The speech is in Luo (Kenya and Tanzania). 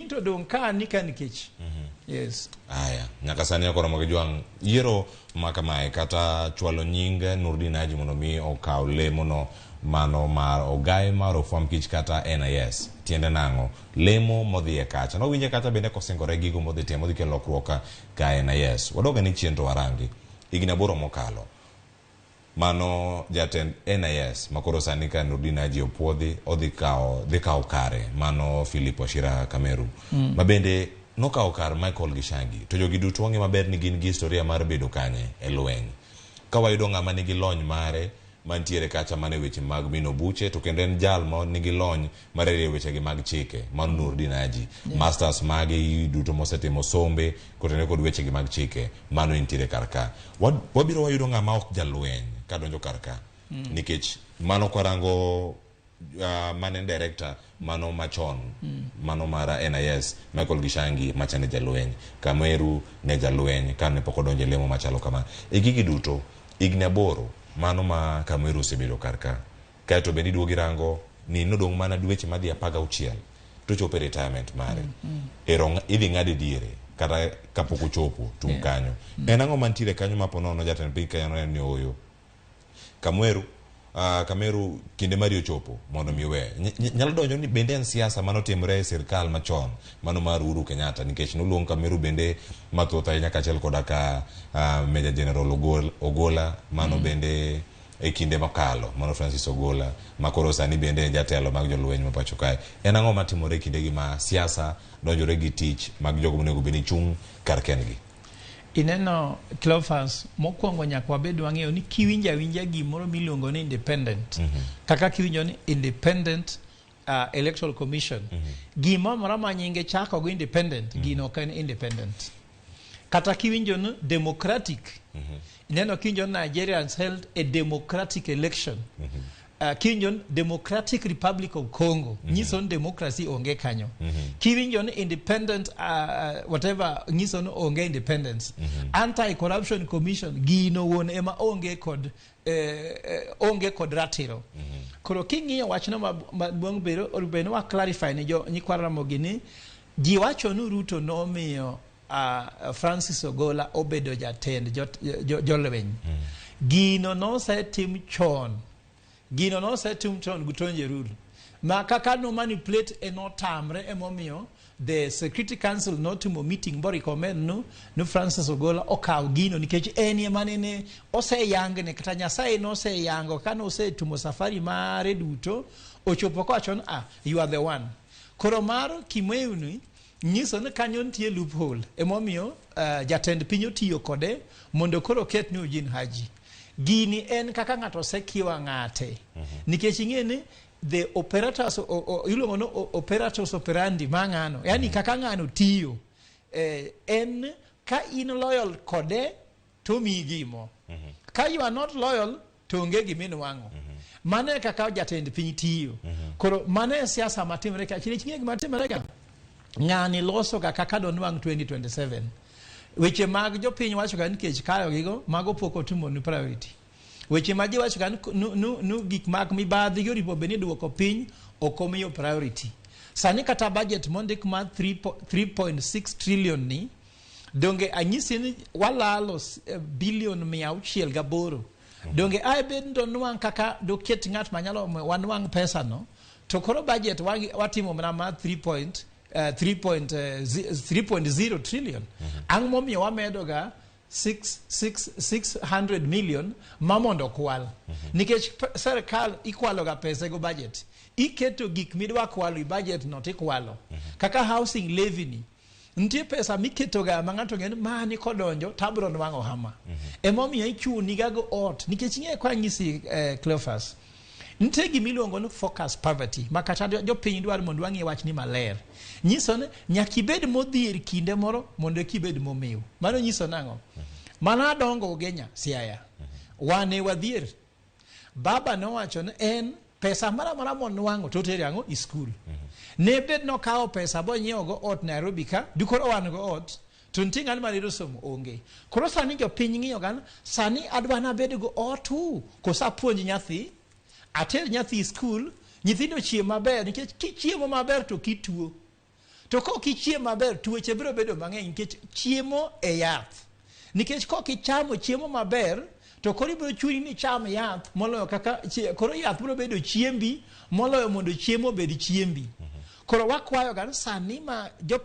in to dong' ka ni ka nikech. Yes. Aya, nyaka sani ok oromo gi jwang' yiero ma kamae kata chwalo nying Nurdin Haji mondo mi okaw lemono mano mar ogaye mar ofwamb kich kata NIS. Tiende nang'o? Lemo modhiye kacha. Nowinje kacha bende kosingore gigo modhi timo modhi kelo lokruok ka NIS. Wadog ane chien to warangi. Higni aboro mokalo. Mano jatend NIS makoro sani ka Nurdin Haji opuodhi odhi kawo dhi kawo kare mano Philip Wachira Kameru ma bende nokawo kar Michael Gishangi to jogi duto wang'e maber ni gin gi historia mar bedo kanye e lweny ka wayudo ng'ama nigi lony mare mantiere kacha mana e weche mag mino buche to kendo en jal ma nigi lony mar rieyo wechegi mag chike mano Nurdin Haji masters mage duto mosetimo sombe kotenore kod wechegi mag chike mano entiere kar ka wabiro wayudo ng'ama ok jalweny kadonjo kar ka nikech mano kwarango mane en director mano machon mano mar NIS Michael Gishangi macha ne jalweny Kameru ne jalweny kane pok odonjo e lemo machalo kama e gigi duto higni aboro mano ma Kameru osebedo kar ka kaeto bende iduogo irango ni nodong' mana dweche madhi 16 to chopo e retirement mare ero idhi ng'ade diere kata kapok ochopo tung' kanyo en ang'o mantiere kanyo ma po nono jatend piny Kenya noneno ni ooyo Kamweru Kameru kinde mari ochopo mondo mi owe nyalo donjo ni bende en siasa manotimre e sirkal machon mano mar Uhuru Kenyatta nikech noluong Kameru bende mathoth ahinya kaachiel koda ka Major General Ogola mano bende e kinde mokalo mano Francis Ogola ma koro sani bende en jatelo mag jolweny ma pacho kae en ang'o matimore e kindegi ma siasa donjore gi tich mag jogo monego bed ni chung' kar kendgi Ineno Cleophas, mokwongo nyaka wabed wang'eyo ni kiwinjo awinja gimoro miluongo ni independent kaka kiwinjo ni independent electoral commission gimoro amora ma nyinge chako go independent gino ok en independent kata kiwinjo ni democratic ineno kiwinjo ni Nigerians held a democratic election kiwinjo ni Democratic Republic of Congo nyiso ni democracy onge kanyo kiwinjo ni independent whatever nyiso ni onge independence anti corruption commission gino wuon ema onge kod onge kod ratiro koro king'iyo wachno maduong' bedo onego ni wa clarify ni jo nyikwa Ramogi ni ji wacho ni Ruto nomiyo Francis Ogola obedo jatend jolweny gino nosetim chon gino nosetim chon gi Tonje Rule ma kaka no manipulate e notamre emomiyo the Security Council notimo meeting bo recommend no no Francis Ogola okaw gino nikech en ema nene oseyangne kata Nyasaye noseyango ka nosetimo safari mare duto ochopo kowacho ni ah you are the one koro mar Kimeu ni nyiso ni kanyo nitie loophole emomiyo jatend piny otiyo kode mondo koro oket ni Eugene Haji gini en kaka ng'ato osekiwa ng'ate nikech ing'e ni the operators iluongo ni operators operandi ma ng'ano yani kaka ng'ano tiyo en ka in loyal kode to miyi gimo ka you are not loyal to onge giminwang'o mano e kaka jatend piny tiyo koro mano e siasa matimore ka nikech ing'e gima timore ga ng'ani loso ga kaka donwang' 2027 weche mag jopiny wacho ga nikech kayo gigo mago pok otimo ni priority weche ma ji wacho ga ni gik mag mibadhi gi oripo bed ni duoko piny ok omiyo priority sani kata budget mondik mar 3.6 trillion ni donge anyisi ni walalo bilion 608 donge ae bed ni donwang' kaka doket ng'at manyalo wanwang' pesa no to koro budget watimo mana mar 3.0 trillion ang' momiyo wamedo ga 600 million ma mondo kwal nikech serikal ikwalo ga pesa go budget iketo gik midwa kwalo i budget no tikwalo kaka housing levy ni nitie pesa miketo ga ma ng'ato ng'eyo ni mani kodonjo tabro nwang'o hama emomiyo ichuni ga go ot nikech ing'e kwa anyisi Cleophas nitie gima iluongo ni focus poverty ma kata jopiny dwaro mondo wang'e wachni maler nyiso ni nyaka ibed modhier kinde moro mondo eka ibed momew mano nyiso nang'o mano adongo Ugenya Siaya wan e wadhier baba nowacho ni en pesa moro amora monwang'o to otere ang'o i skul ne bed nokawo pesa bonyiewo go ot Nairobi ka dikoro wan go ot to nitie ng'ano maneno somo onge koro sani jopiny ng'iyo gan sani adwa nabed go otu koso apuonj nyathi ater nyathi i skul nyithindo chiem maber nikech kichiemo maber to kituo To kok ichiem maber, tuoche biro bedo mang'eny nikech chiemo e yath. Nikech kok ichamo chiemo maber, to koro ibiro chuni ni icham yath moloyo kaka koro yath biro bedo chiembi moloyo mondo chiemo obed chiembi. Koro wakwayo ga ni sani ma jo